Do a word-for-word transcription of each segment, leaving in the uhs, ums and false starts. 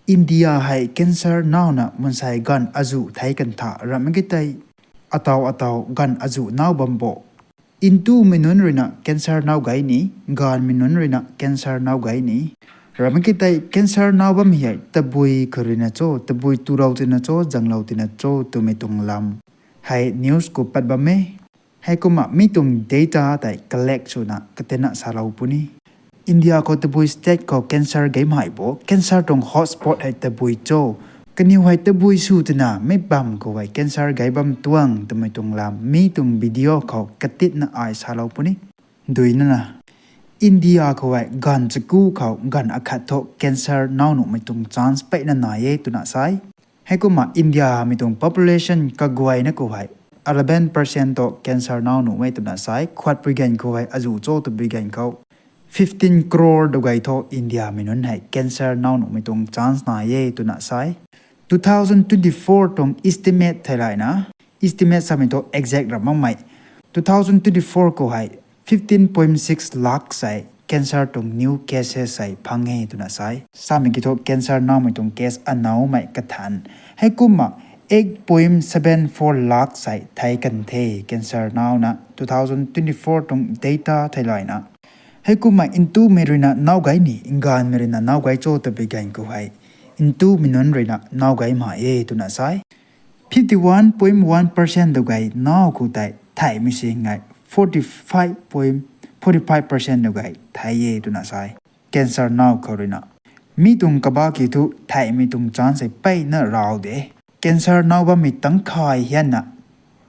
India hei cancer nauna mansei ganv azuh thei kan tha ramh mak ge tei, ataw ataw ganv azuh nau bam bo. Ntumei nunc ruina cancer nau gay ni, gaanvmei nunc ruina cancer nau gay ni. Ramh mak ge tei cancer nau bammei hei tabui khou ruina cho, tabui tulou tina cho, zanglou tina cho twmei tuang lam hei news khou pat bam e. Heikumna mi tuang data tei collect swna katina salou puni. India khou tabui state khou cancer gay mei bo, cancer tuang hotspot hei tabui cho, kaniw hei tabui sw twna mei bam khou hei cancer gay bam tuang twmei tuang lam mi tuang video khou katitna ai salou puni. Duina na, India khou hei ganv chaku khou ganv akhat thu cancer nau nuhmei tuang chance peyna nai e twna sai. Heikumna India mei tuang population kaguayna khou hei eleven percent thu cancer nau nuh e twna sai. Khuatpui ganv khou hei azuh cho twpui ganv khou fifteen crore dugay thu India mei nunc hei cancer nau nuhmei tuang chance nai e twna sai. Two thousand twenty-four tuang estimate theilayna, estimate samei thu exact ramh makmei, two thousand twenty-four khou hei fifteen point six lakh sei cancer tuang new cases sei phang e twna sai. Samei kiu thu cancer naumei tuang case anoumei kathan. Heikumna eight point seven four lakh sei thei kan the cancer nauna two thousand twenty-four tuang data theilayna. Heikumna ntumei ruina nau gay ni, gaanvmei ruina nau gay cho twpui ganv khou hei ntumei nunc ruina nau gay mei e twna sai. Fifty one point one percent dugay nau khou tei theihmei sing hei forty five point forty five percent dugay thei e twna sai. Cancer nau khou ruina mi tuang kaba kiu thu theihmei tuang chance hei peyna rau de. Cancer nau bammei tangkhay hianna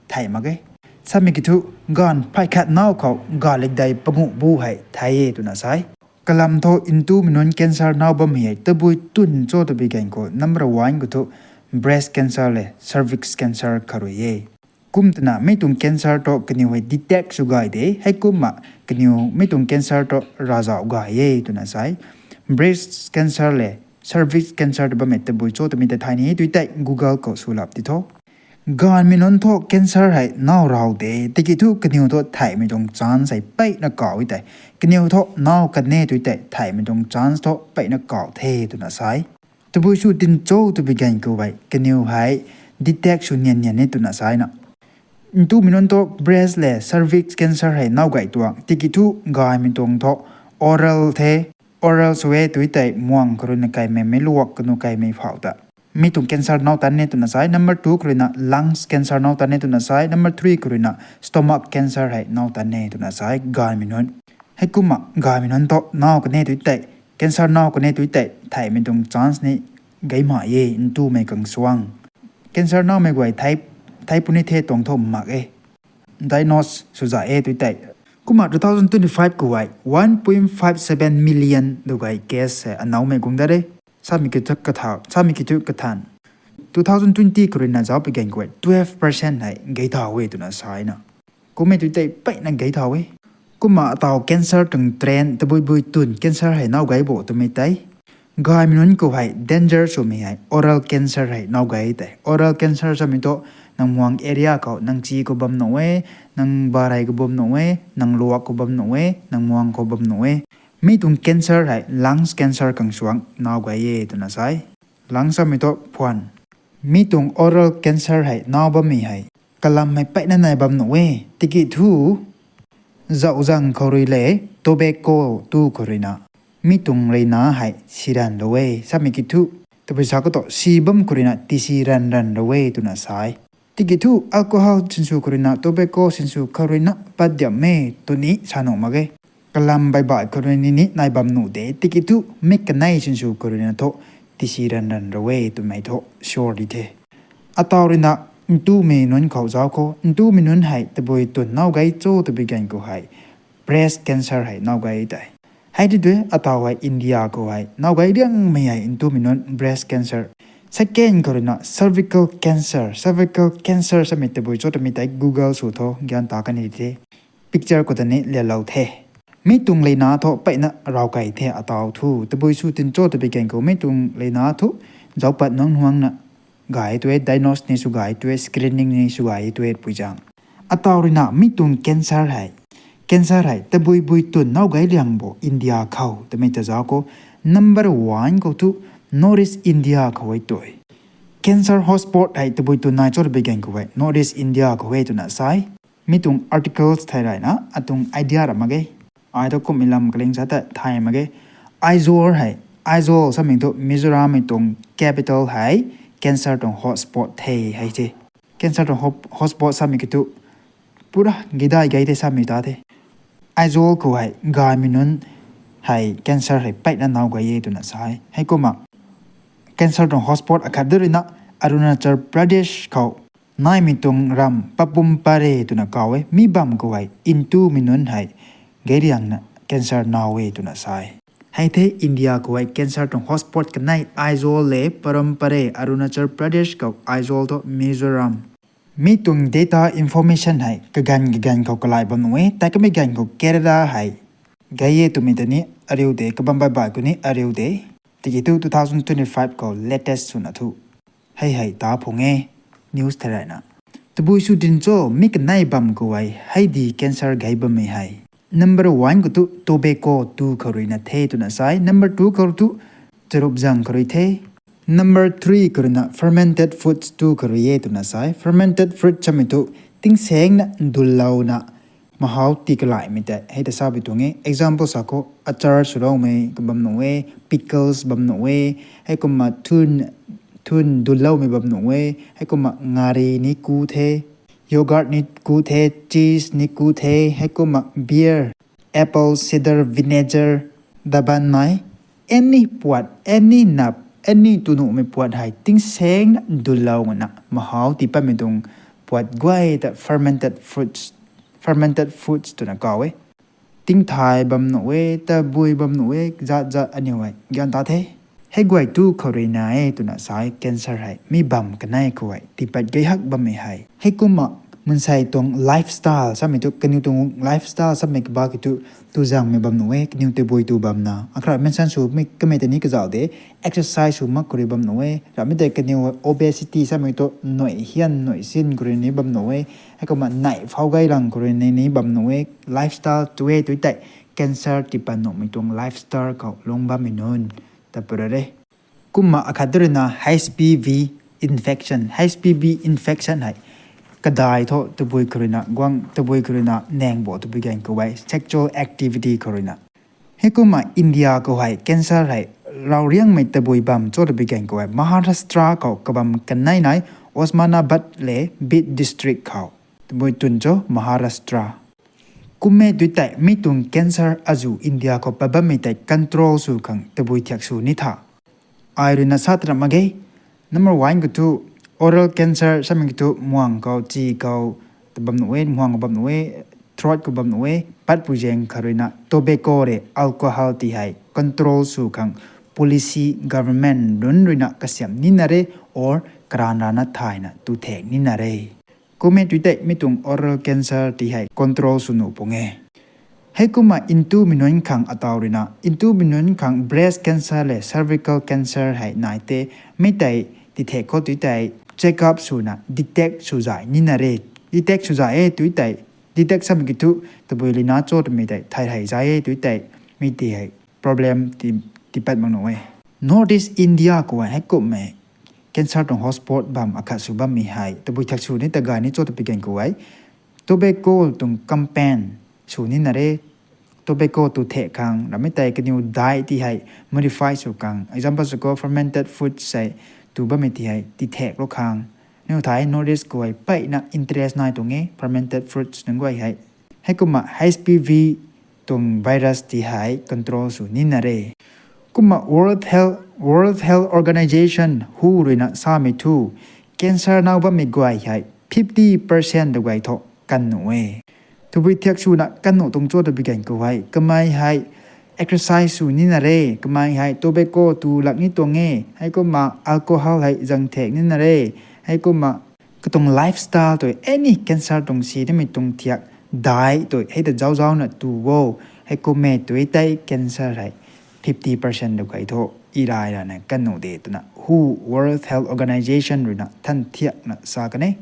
theih mak ge. Samei kiu thu ganv phay khat nau khou galikdei panguh bu hei thei e twna sai. Kalam thu ntumei nunc cancer nau bammei hei tabui twn cho twpui ganv khou number one khou thu breast cancer le cervix cancer kha rui e. Kum twna mi tuang cancer thu kaniw hei detect sw gay de, heikumna kaniw mi tuang cancer thu ravzauh gay e twna sai. Breast cancer le cervix cancer tw bammei tabui cho twmei ta thay ni tui tei Google khou swlap ti tho. Gaanvmei nunc thu cancer hei nau rau de, tiki thu kaniw thu theihmei tuang chance hei peyna kau e tei. Kaniw thu nau kan e tui tei theihmei tuang chance thu peyna kau the twna sai. Tabui sw tin cho twpui ganv khou hei kaniw hei detect sw nian nian e twna sai na. Ntumei nunc thu breast le cervix cancer hei nau gay tuang, tiki thu gaymei tuang thu oral the. Oral sw e tui tei muang khou ruina kaimei, meic luak kanu kaimei phau ta mi tuang cancer nau tan e twna sai. Number two khou ruina lungs cancer nau tan e twna sai. Number three khou ruina stomach cancer hei nau tan e twna sai gaanvmei nunc. Heikumna gaanvmei nunc thu nau kan e tui tei, cancer nau kan e tui tei theihmei tuang chance ni gay mei e ntumei kang suang. Cancer naumei guay thei, thei puni the tuang thu mak e. Diagnose sw za e tui tei. Kumna two thousand twenty-five khou hei one point five seven million dugay case hei anoumei guang dat e. Samei kiu thu kathan, samei kiu thu kathan. Two thousand twenty khou ruina zaucpui ganv khou hei twelve percent hei gay thau e twna sai na. Kummei tui tei peyna gay thau e. Kumna ataw cancer tuang trend tabui bui twn cancer hei nau gay bo twmei tei. Gaymei nunc khou hei danger swmei hei oral cancer hei nau gay tei. Oral cancer samei thu nang muang area khou, nang chi khou bam nuh e, nang barei khou bam nuh e, nang luak khou bam nuh e, nang muang khou bam nuh e. Mi tuang cancer hei lungs cancer kang suang nau gay e twna sai. Lungs samei thu phuan. Mi tuang oral cancer hei nau bammei hei kalam hei peyna nai bam nuh e, tiki thu zauh zang khou rui le tobacco tu khou ruina mi tuang leina hei si ranv lou e. Samei kiu thu tabui sa khou thu si bam khou ruina tisi ranv ranv lou e twna sai. Tiki thu alcohol sinsw khou ruina, tobacco sinsw khou ruina pat diam e twni sa nuh mak ge. Kalam baih baih khou rui ni ni nai bam nuh de, tiki thu mik kanei sinsw khou ruina thu tisi ranv ranv lou e twmei thu sure di the. Ataw ruina ntumei nunc khou zauc khou, ntumei nunc hei tabui twn nau gay cho twpui ganv khou hei breast cancer hei nau gay tei. Hei ti tui ataw hei India khou hei nau gay liangmei hei ntumei nunc breast cancer. Second khou ruina cervical cancer, cervical cancer samei tabui cho twmei tei Google sw tho, gyan ta kan ni the. Picture khou ta ni lialou the. Mi tuang leina thu peyna raw key the ataw thu. Tabui sw tin cho twpui ganv khou mi tuang leina thu zauc pat nung nuangna gay tue, diagnose ni sw gay tue, screening ni sw gay tue pui zaeng. Ataw ruina mi tuang cancer hei, cancer hei tabui bui twn nau gay liang bo India khou twmei ta zauc khou, number one khou thu North East India khou e tui. Cancer hotspot hei tabui tu nai cho twbi gan khou e North East India khou e twna sai. Mi tuang articles thei rayna atuang idea ra mak ge. Ai thu kummei lam kaling sa ta thay mak ge. Aizawl hei, Aizawl samei thu Mizoram mei tuang capital hei cancer tuang hotspot the hei the. Cancer tuang hot-, hotspot samei ki thu pura gidai gei the samei ta the. Aizawl khou hei gaymei nunc hei cancer hei peina naw gay e twna sa e. Heikumna cancer tuang hotspot akhat de ruina Arunachal Pradesh khou naimei tuang ram Papum Pare twna kaw e. Mi bam khou hei ntumei nunc hei gayriangna cancer naw e twna sa e. Hei the India khou hei cancer tuang hotspot kanei Aizawl le Papum Pare, Arunachal Pradesh khou Aizawl thu Mizoram. Mi tuang data information hei kaganv kaganv khou kalai bam nuh e, tei kamei ganv khou Kerala hei gay e twmei ta ni ariu de, kabam baih baih khou ni ariu de. Tiki thu two thousand twenty-five khou latest swna thu hei hei ta phung e, news thei rayna. Tabui sw din cho mi kanei bam khou hei hei di cancer gay bammei hei. Number one khou thu tobacco tu khou ruina the twna sai. Number two khou thu charup zang khou rui the. Number three khou ruina fermented foods tu khou rui e twna sai. Fermented fruit samei thu tingsaengna ndullouna mahau ti kalaimei tei hei ta sa bi tuang e. Example sa khou achar swloumei kabam nuh e, pickles bam nuh e, heikumna thun, thun ndulloumei bam nuh e, heikumna ngari ni ku the, yogurt ni ku the, cheese ni ku the, heikumna beer, apple cider vinegar, daban nai, any puat, any nap, any tu nuhmei puat hei tingsaengna ndullouna mahau ti patmei tuang puat guay ta fermented fruits, fermented foods twna kaw e. Tingthai bam nuh e, tabui bam nuh e, zat zat aniu hei gan ta the. Hei guay tu khou ruina e twna sai cancer hei mi bam kanei khou hei tiipat gay hak bammei hei. Heikumna mansei tuang lifestyle samei thu kaniw tuang lifestyle samei kaba ki thu tu zangmei bam nuh e, kaniw tabui tu bamna. Akhat mention sw mi kamei tei ni kazauh de, exercise sw mak khou rui bam nuh e. Ramei tei kaniw obesity samei thu nuih hian nuih sin khou rui ni bam nuh e. Heikumna neih phau gay lang khou rui ni ni bam nuh e. Lifestyle tu e tu tei cancer tiipat nuhmei tuang lifestyle khou lung bammei nunc ta pura re. Kumna akhat de ruina H P V infection, H P V infection hei kadai thu tabui khou ruina guang, tabui khou ruina nang bo tabui gan khou hei sexual activity khou ruina. Heikumna India khou hei cancer hei rauriangmei tabui bam cho tabui gan khou hei Maharashtra khou kabam kanei nai, Osmanabad le Bid district khou. Tabui twn cho Maharashtra. Kumme tu tei mi tuang cancer azu India khou pat bammei tei control sw khang tabui thiak sw ni tha. Ai ruina sa tara mak ge. Number one khou thu oral cancer samei khou thu muang khou, chi khou, ta bam nuh e, muang khou bam nuh e, throat khou bam nuh e, patpui zaeng kha ruina tobacco re alcohol ti hei control sw khang policy government nunc ruina kasiam nina re, or karan rana thayna tu thek nina re. Kumme tu tei mi tuang oral cancer ti hei control sw nuh pung e. Heikumna ntumei nunc khang ataw ruina, ntumei nunc khang breast cancer le cervical cancer hei nai te, mi tei ti thek khou tu tei check up swna detect sw zay nina re. Detect sw zay e tu tei, detect samei khou thu tabui lina cho twmei tei thay hei zay e tu tei, mi ti hei problem ti, tiipat mak nuh e. North East India khou hei kummei cancer tuang hotspot bam akhat sw bammei hei tabui thiak sw ni ta gay ni cho tabui gan khou hei tobacco tuang campaign sw nina re. Tobacco tu thek khang, ramei tei kaniw diet ti hei modify sw khang. Example sw khou fermented foods hei tu bammei ti hei ti thek lou khang. Niw thei North East khou hei peyna interest nai tuang e fermented foods nunc guay hei. Heikumna H P V tuang virus ti hei control sw nina re. Kumna World Health, World Health Organization, who ruina samei thu, cancer naw bammei guay hei fifty percent ta guay thu kan nuh e. Tabui thiak swna kan nuh tuang cho tabui gan khou hei, kamei hei exercise sw nina re, kamei hei tobacco tu lak ni tuang e, heikumna alcohol hei zang thek nina re, heikumna katuang lifestyle tu any cancer tuang si nimei tuang thiak diet tu hei ta zauzauna tu o, heikumme tu tei cancer hei fifty percent ta guay thu irai rana kan nuh de twna who, World Health Organization ruina than thiakna sa kan e.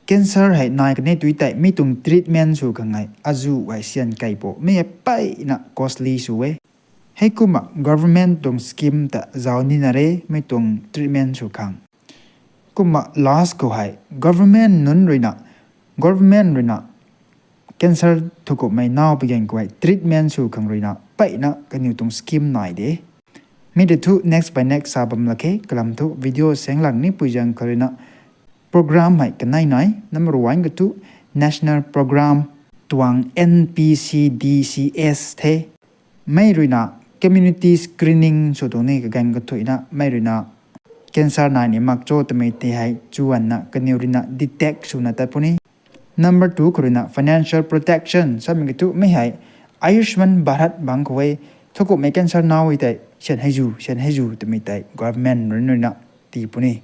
Cancer hei nai kan e tu tei mi tuang treatment sw khang hei azu hei syan kei po, mi hei peyna costly sw e. Heikumna government tuang scheme ta zauc nina re, mei tuang treatment sw khang. Kumna last khou hei government nunc ruina, government ruina cancer thukumhmei naw pui ganv khou hei treatment sw khang ruina peyna kaniw tuang scheme nai de. Mi tei thu next by next sa bam lak khe, kalam thu video saenglang ni pui zaeng khou ruina program hei kanei nai, number one khou thu national program tuang N P C D C S the. Mei ruina community screening sw tuang ni kaganv kathuicna mei ruina cancer nai ni mak cho twmei tei hei chuanna kaniw ruina detect swna tat puni. Number two khou ruina financial protection samei kathu mei hei Ayushman Bharat bang khou e, thukumhmei cancer naw e tei syan hei zu, syan hei zu twmei tei government ruina tii puni.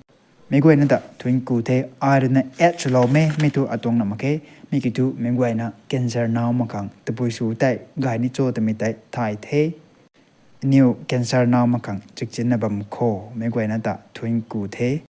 Meic guayna ta thuanc ku the, ai ruina add swloumei, mei thu atuang na mak khe, mi kiu thu meic guayna cancer naw mak khang tabui sw tei gay ni cho twmei tei thay the. Aniw cancer naw mak khang chikchinna bam kho, meic guayna ta thuanc ku the.